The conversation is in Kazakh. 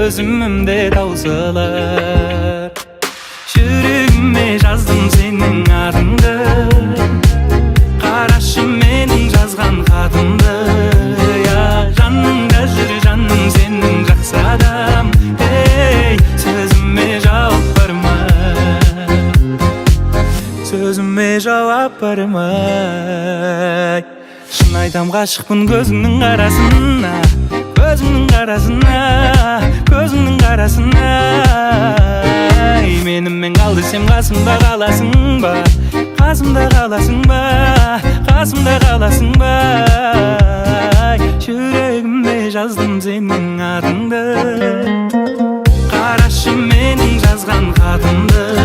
Төзімім де таусылар. Жүрегіме жаздым сенің атыңды, қарашы менің жазған хатымды. Я, жаныңда жүр жаным сенің жақсы адам. Ей, сөзіме жауап бар ма? Сөзіме жауап бар ма? Шын айтам, ғашықпын көзіңнің қарасына, көзіңнің қарасына, көзіңнің қарасына. Ай, менімен қал десем, қасымда қаласың ба? Қасымда қаласың ба? Қасымда қаласың ба? Ай, жүрегіме жаздым сенің атыңды, қарашы менің жазған хатымды.